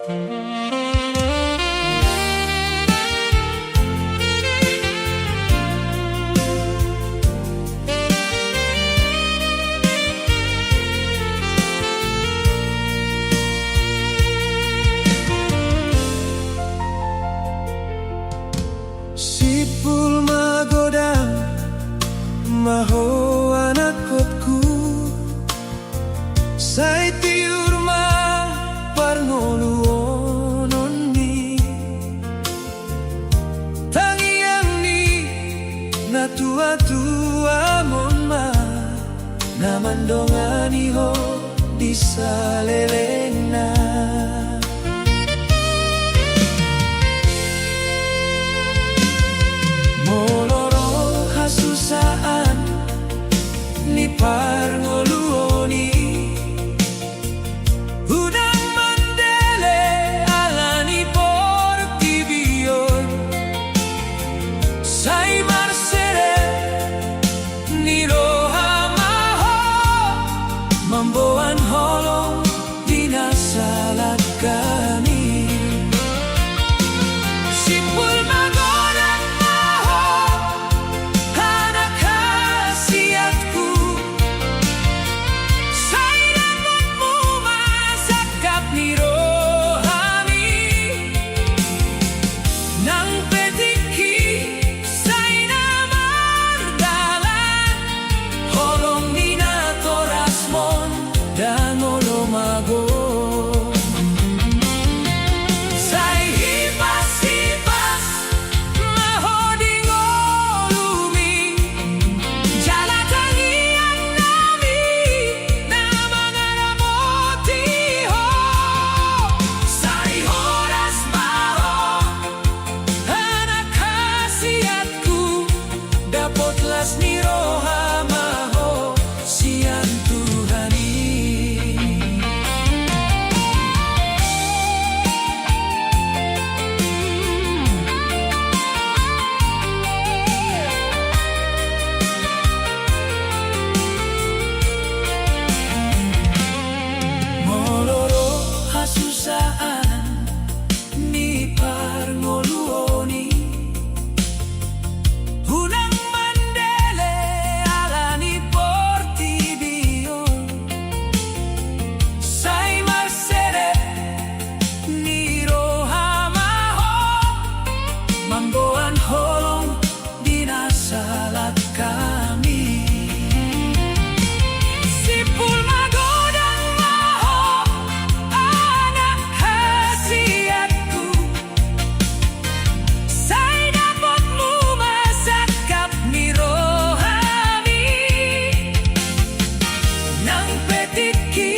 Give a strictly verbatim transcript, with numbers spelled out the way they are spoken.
Simpul magodang ma ho anakhonhu, sai tiur ma parngoluon i. Tangiang ni natuatua on ma na mandongani ho di salelengna. Molo ro hasusaan ni parngoluon i, unang mandele ala ni portibi on, sai marsere ni roha ma ho mamboan holong di na salangkami. Simpul magodang ma ho, anak hasiathu, sai dapotmu ma sangkap ni rohami. Nang pe tingki sai na mardalan holong ni natorasmon, ndang olo mago. Sai hipashipas ma ho di ngolumi, jala tangiangnami na mangaramoti ho. Sai horas ma ho, anak hasiathu, dapot las ni roha ma ho sian Tuhan i. Molo ro hasusaan ni parngoluon i, unang mandele ala ni portibi on, sai marsere ni roha ma ho mamboan holong di na salangkami. Simpul magodang ma ho, anak hasiathu, sai dapotmu ma sangkap ni rohami. Nang pe tingki